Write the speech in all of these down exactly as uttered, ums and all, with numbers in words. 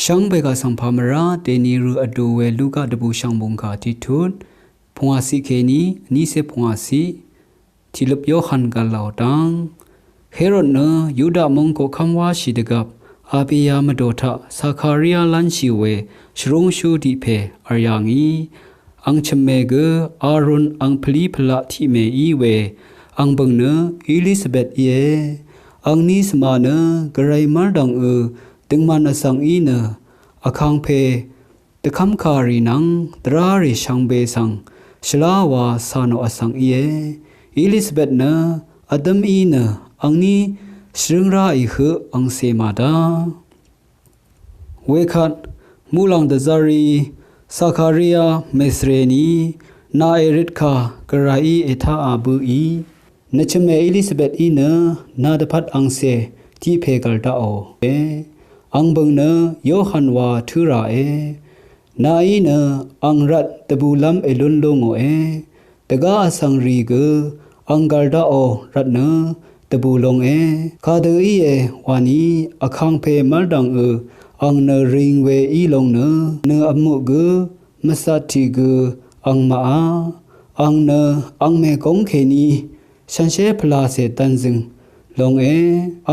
Shvngbe kaq svng pamvrá dèni rø vdú we Luka dvbù shvngbùng kaq tiqtut pvngwà siq kèní vnísé pvngwà siq. Tiqløp Yohan gvlàò dang. Herod nø Yuda mvng koqkv́m wáshì dvgvp Abiya mvdò taq Sakaria lv́nshì we shvrúngshú tiq pè v̀r yà ngì. Ang chø̀mmè gø Arun ang pvlí pvlaq tiqmè í we ang bø̀ng nø Elisabet íe. Angní svma nø gvray mv́rdv̀ng ø døngman vsvng í nø vkangpè dvkv́mkà rì nvng dvrá rì shvngbe svng shvlá wa cà nò vsvng íe. Elisabet nø vdǿm í nø angní shvrǿng ráì høq angcè màdá. Wekvt muqlàng dvzv́rí Sakaria mèsvreni nà èrøtkà gvrayí ètáà bǿì. Nvchø̀mmè Elisabet í nø nà dvpvt angcè tiq pè gv̀l daqò e. Ang bø̀ng nø Yohan wa tǿ ràe. Nàí nø ang rvt dvbùlv́m èlún lú ngòe. Dvgá vsvng rì gø ang gv̀l daqò rvt nø dvbù lúnge. Kadø íe wani vkangpè mv́rdv̀ng ø ang nø ring we í lúng nø nø vmuq gø mvcattiq gø ang màá. Ang nø angmè góng kèní shànshér pvlacè dv̀nzø̀ng lúnge.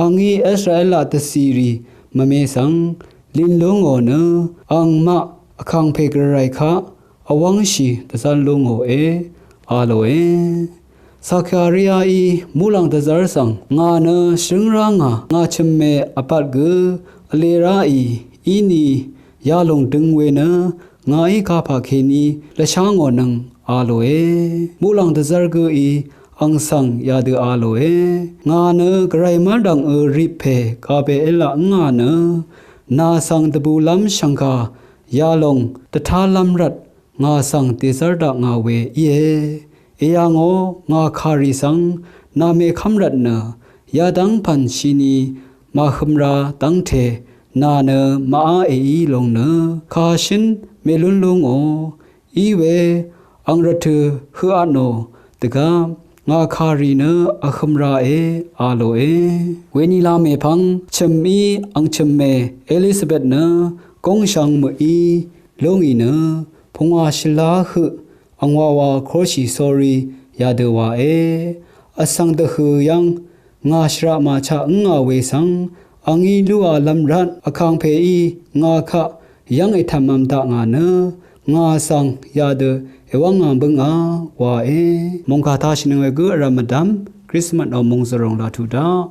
Angí Israelaq dvcìrì mvme svng lin lú ngò nø angmaq vkangpè gvray kaq vwv́ngshì dvzv́r lú ngòe a lòe. Sakariaí muqlàng dvzv́r svng ngà nø shvrǿng rá ngà ngà chø̀mmè vbat gø vle ráì íni yalòng døng we nø ngàí kapà kèní lvshá ngò nøng a lòe. Muqlàng dvzv́r gǿí ang svng yadø a lòe. Ngà nø gvray mv́rdv̀ng ø rip pè Gabrielaq ǿngà nø nà svng dvbùlv́m shv̀ngkà yalòng dvtálv́m rvt ngà svng dèzv́r dakngà we íe. Eyangó ngà kàrì svng nà mèkv́m rvt nø yadv́ng pv̀n shini màhømra dv́ngte nà nø màá èí lúng nø kàshǿn mèlún lú ngò. Iwe ang rvtø̀ høq atnò dvgá ngà kàrì nø vhø̄m rāe a lòe. Wenila mèpvng chø̀mí ang chø̀mmè Elisabet nø gúngshvng mø̀í lúngì nø pungwà shvlá høq ang wawa kroshì sórí yadø wàe. Vsvng dvhø̀ yv́ng ngà shvraq màchaq ǿngà we svng angí lúalv́m rvt vkàngpèí ngà kaq yv́ng ètv̀mv̄m dakngà nø ngà svng yadø èwv́ngā bǿngà wae. Mòngkà tāshìnøng we gǿ vrv̀m mvdv̀m Krismas ò mòngzø̀ròng laq tuq daq.